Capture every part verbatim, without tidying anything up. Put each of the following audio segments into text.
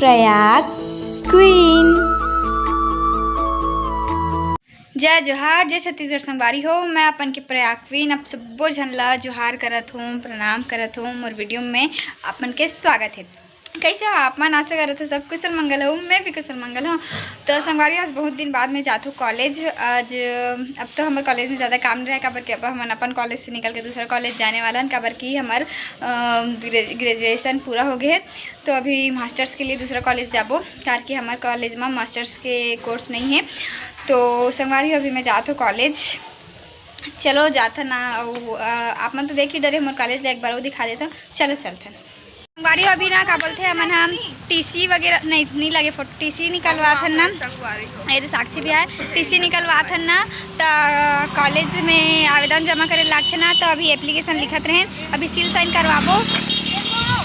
Prayag queen. जय जोहार, जय छत्तीसगढ़ संगवारी हो। मैं अपन के प्रयाग क्वीन आप सब्बो झन ला जोहार करत हूँ, प्रणाम करत हूँ। मोर वीडियो में अपन के स्वागत है। कैसे हो आप मन? आशा करत हूँ सब कुशल मंगल हो। मैं भी कुशल मंगल हूँ। तो संगवारी, आज बहुत दिन बाद में जात हूँ कॉलेज। आज अब तो हमर कॉलेज में ज़्यादा काम नहीं रहे, काबर कि अब हमन अपन कॉलेज से निकल के दूसरा कॉलेज जाने वाला हन, काबर कि हमर अ, ग्रे-, ग्रेजुएशन पूरा हो गए है। तो अभी मास्टर्स के लिए दूसरा कॉलेज जाबो, काबर कि हमर कॉलेज में मास्टर्स के कोर्स नहीं है। तो संगवारी हो, अभी मैं जात हूँ कॉलेज। चलो जात हन ना, अउ, अ, आप मन तो देख ही डरे हमर कॉलेज ला, एक बार वो दिखा देता हूँ। चलो चलते हैं संगवारी हो। अभी ना का बोलते हैं, हमन हम टीसी वगैरह नहीं, नहीं लगे फोटो, टीसी निकलवात हन ना। ये तो साक्षी भी है, टीसी निकलवात हन ना, त कॉलेज में आवेदन जमा करे लागथे ना, तो अभी एप्लीकेशन लिखत रहेन, अभी सील साइन करवाबो,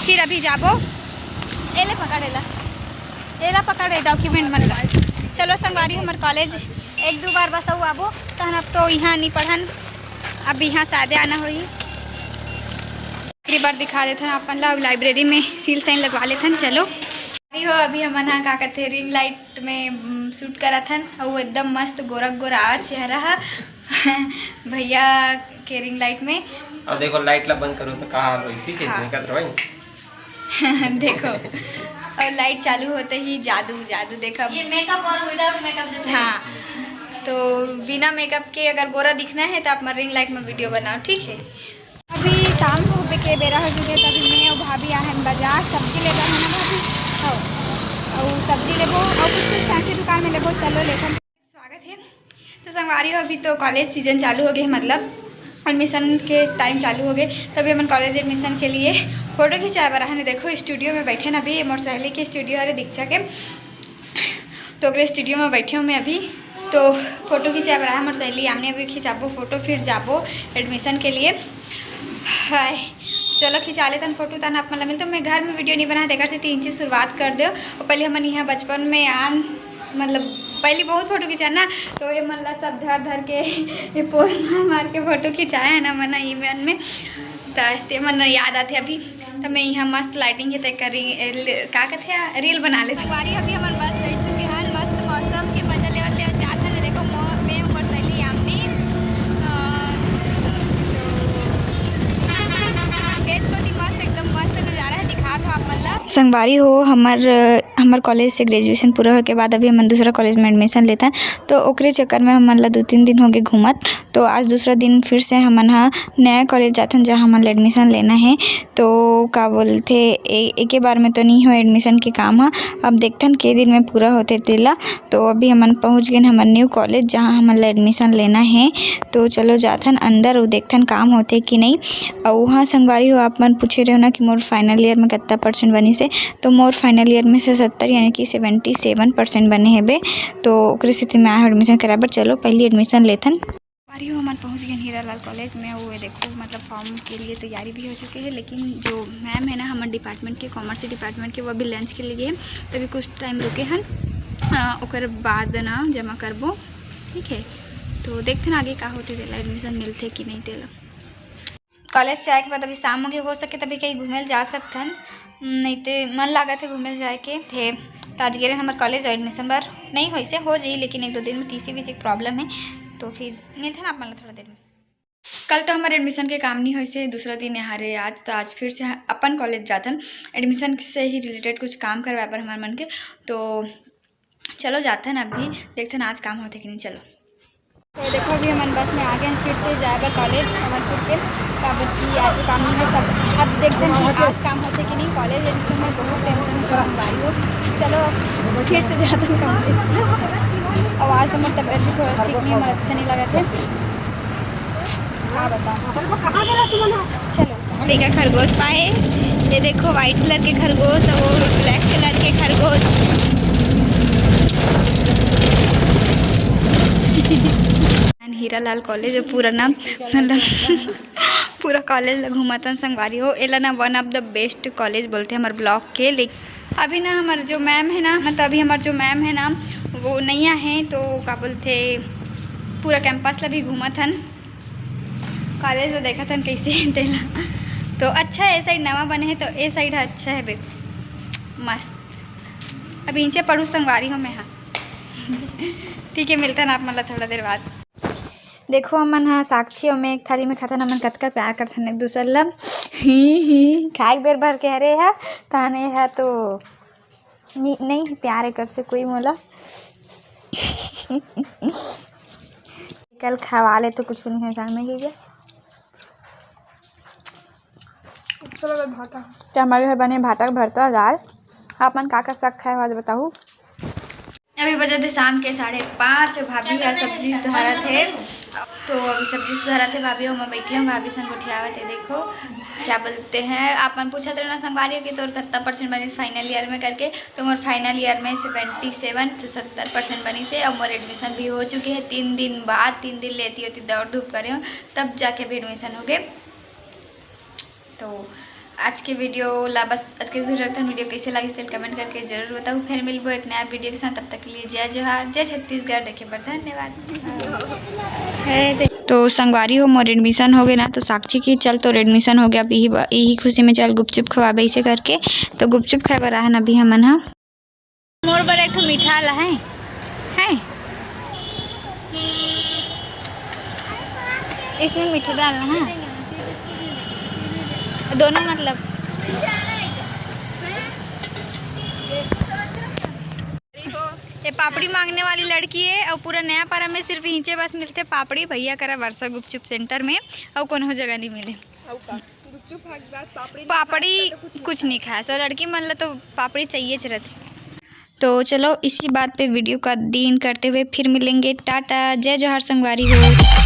फिर अभी जाबो। एले पकड़, एला, एला पकड़, ए डॉक्यूमेंट मन ला। चलो संगवारी, हमर कॉलेज एक दो बार बस अउ आबो, तहन अब तो यहाँ नहीं पढ़न, अब यहाँ सादे आना होही। आखिरी बार दिखा देथन अपन ला, अब लाइब्रेरी में सील साइन लगवा लेथन। चलो। अरे हो, अभी हमन हा का कथे, रिंग लाइट में, उम, शूट करत हन, अउ एकदम मस्त गोरख गोरा चेहरा हा भैया के रिंग लाइट में। अब देखो, लाइट ला बंद करो तो का हाल होई, ठीक है? हाँ। देखत रहो। देखो, और लाइट चालू होते ही जादू, जादू देखा। ये मेकअप और विदाउट मेकअप जैसे। हाँ, तो बिना मेकअप के अगर गोरा दिखना है तो आप रिंग लाइट में वीडियो बनाओ, ठीक है? अभी शाम हो के बेरा हो चुके, तभी मैं और भाभी आहन बाजार सब्जी लेबो, है ना भाभी? हो, और सब्जी लेबो और कुछ कुछ फैंसी दुकान में लेबो। चलो लेथन। स्वागत है। तो संगवारी हो, अभी तो कॉलेज सीजन चालू हो गए, मतलब एडमिशन के टाइम चालू हो गए, तभी हमन कॉलेज एडमिशन के लिए फोटो खिंचाए बर आहन। देखो स्टूडियो में बैठे ना, अभी मोर सहेली के स्टूडियो हरे दीक्षा के, तो ओकरे स्टूडियो में बैठे हूँ मैं अभी। तो फोटो खिंचाए बर आए मोर सहेली आमने, अभी खिंचाबो फोटो, फिर जाबो एडमिशन के लिए। हाय, चलो खिंचा लेथन फोटो, तहन आप मन ला मिलथों। मैं घर में वीडियो नहीं बनाए, तेकर से तीन चीज शुरुआत कर दो। और पहले हमन यहाँ बचपन में आन, मतलब पहले बहुत फोटो खिंचान ना, तो ये मन ला सब धर धर के, ये पोज मार मार के फोटो खिंचाए है ना मन ई मन में, त ते मन याद आथे अभी। त मैं यहाँ मस्त लाइटिंग है, ते करी, ए, ले-, का कथे, रील बना लेथे। संगवारी, अभी हमन बस बैठ चुके हन, मस्त मौसम के मजा लेवत लेवत जात हन। देखो, मो-, मैं मोर सहेली यामिनी, अ, खेत कोती मस्त, एकदम मस्त नजारा है, दिखात हो आप मन ला। संगवारी हो, हमर, हमर कॉलेज से ग्रेजुएशन पूरा होए के बाद अभी हमन दूसरा कॉलेज में एडमिशन लेथन, तो ओकरे चक्कर में हमन ला दो तीन दिन हो गए घूमत। तो आज दूसरा दिन फिर से हमन हा नया कॉलेज जाथन, जहाँ हमन ला एडमिशन लेना है। तो का बोलथे, ए-, एके बार में तो नहीं हो एडमिशन के काम हा, अब देखथन के दिन में पूरा होथे तेला। तो अभी हमन पहुँच गए हमर न्यू कॉलेज, जहाँ हमन ला एडमिशन लेना है। तो चलो जाथन अंदर, अउ देखथन काम होथे कि नहीं। अउ हाँ संगवारी हो, आप मन पूछे रहो ना कि मोर फाइनल ईयर में कितना परसेंट बनिस हे, तो मोर फाइनल ईयर में से सत्तर यानी कि सेवेंटी सेवन परसेंट बने हेबे। तो ओकरे सेती मैं आए हूँ एडमिशन कराए बर। चलो पहले एडमिशन लेथन। अरे हो, हमन पहुँच गए हीरा लाल कॉलेज में। वो देखो, मतलब फॉर्म के लिए तैयारी भी हो चुकी है, लेकिन जो मैम है ना हमर डिपार्टमेंट के, कॉमर्स डिपार्टमेंट के, वो अभी लंच के लिए गए हैं, तभी कुछ टाइम रुके हन, अ, ओकर बाद ना जमा करबो, ठीक है। तो देखते ना आगे का होते, तेला एडमिशन मिलते कि नहीं तेला। कॉलेज से आए के बाद अभी शाम हो गए, हो सके तभी कहीं घूमे ल जा सकथन, नहीं तो मन लागत है घूमे ल जाए के थे। त आज गेरे हमर कॉलेज एडमिशन बर नहीं होइसे, हो जाही, लेकिन एक दो दिन में टीसी वीसी के प्रॉब्लम है, तो फिर मिलथन आप मन ला थोड़ा देर में। कल तो हमारे एडमिशन के काम नहीं होइसे, दूसरा दिन यहाँ रे आज, तो आज फिर से अपन कॉलेज जाथन, एडमिशन से ही रिलेटेड कुछ काम करवाए बर हमारे मन के। तो चलो जाथन, अभी देखथन आज काम होथे कि नहीं। चलो। तो देखो, अभी हमन बस में आ गए हैं फिर से जाए बर कॉलेज अमरपुर के, काबर कि आज काम नहीं है सब। अब देखते हैं कि आज काम होथे कि नहीं। कॉलेज एडमिशन में बहुत टेंशन है संगवारी हो। चलो फिर से जाते हैं कॉलेज। आवाज़ तो मोर तबीयत भी थोड़ा ठीक नहीं है, मोर अच्छा नहीं लगा थे। हाँ बताओ, चलो। देखा खरगोश पाए, ये देखो व्हाइट कलर के खरगोश और ब्लैक कलर के खरगोश। हीरा लाल कॉलेज पूरा ना, मतलब पूरा कॉलेज ला घूमतन संगवारी हो। एला ना वन ऑफ द बेस्ट कॉलेज बोलते हैं हमारे ब्लॉक के। लेकिन अभी ना हमारे जो मैम है ना, मतलब अभी हमारे जो मैम है ना, वो नहीं आए हैं, तो का बोलते, पूरा कैंपस ला भी घूमत हन, कॉलेज ला देखत हन कैसे है तेला। तो अच्छा है, ए साइड नवा बने है तो ए साइड अच्छा है बे, मस्त। अभी इनसे पढ़ू संगवारी हो मैं, हाँ। ठीक है, मिलता ना आप मन ला थोड़ा देर बाद। देखो, हमन ह साक्षी अउ मैं एक थाली में खाथन, हमन कतका प्यार करथन एक दूसर ला। ही, ही, खाए के बेर भर के हरे ह, ताने ह तो नि-, नहीं प्यार कर से कोई मोला। कल खवा ले तो कुछ नहीं हो जाए, मैं क्या? अच्छा लगा भाटा। क्या हमारे घर बने भाटा का भरता दाल। आप मन का का साग खाए हो आज बताओ। अभी बजे थे शाम के साढ़े पाँच। भाभी ह सब्जी सुधारत हे, तो अभी सब्जी सुधारत हे भाभी। मैं बैठी हूँ, भाभी संग गोठियावत हे। देखो क्या बोलते हैं, आप मन पूछत रहना संगवारी हो कि तोर कत्ता परसेंट बनिस फाइनल ईयर में करके। तो मोर फाइनल ईयर में सेवेंटी सेवन से सत्तर परसेंट बनिस हे और मोर एडमिशन भी हो चुके हे। तीन दिन बाद, तीन दिन लेती होती दौड़ धूप करे हूँ, तब जाके भी एडमिशन हो गए। तो आज के वीडियो ला बस अतके दूर रखथन। वीडियो कैसे लगिस तेल कमेंट करके जरूर बताओ। फिर मिलबो एक नया वीडियो के साथ, तब तक के लिए जय जोहार, जय छत्तीसगढ़। देखे बर धन्यवाद। तो संगवारी हो, मोर एडमिशन हो गए ना, तो साक्षी की चल तोर एडमिशन हो गया, अब यही ब-, यही खुशी में चल गुपचुप खवाबे, ऐसे करके। तो गुपचुप खाए बर आहन अभी हमन ह। मोर बर एक ठो मीठा वाला है, है? इसमें मीठा डालना है, दोनों मतलब। ये पापड़ी मांगने वाली लड़की है और पूरा नया पारा में सिर्फ हिंचे बस मिलते पापड़ी। भैया करा वर्षा गुपचुप सेंटर में और कोनो जगह नहीं मिले। गुपचुप खा के बाद पापड़ी नहीं पापड़ी खाए, तो कुछ नहीं कुछ नहीं खाए। सो लड़की मन ला तो पापड़ी चाहिए रहती। तो चलो, इसी बात पे वीडियो का दिन करते हुए फिर मिलेंगे। टाटा, जय जोहार संगवारी हो।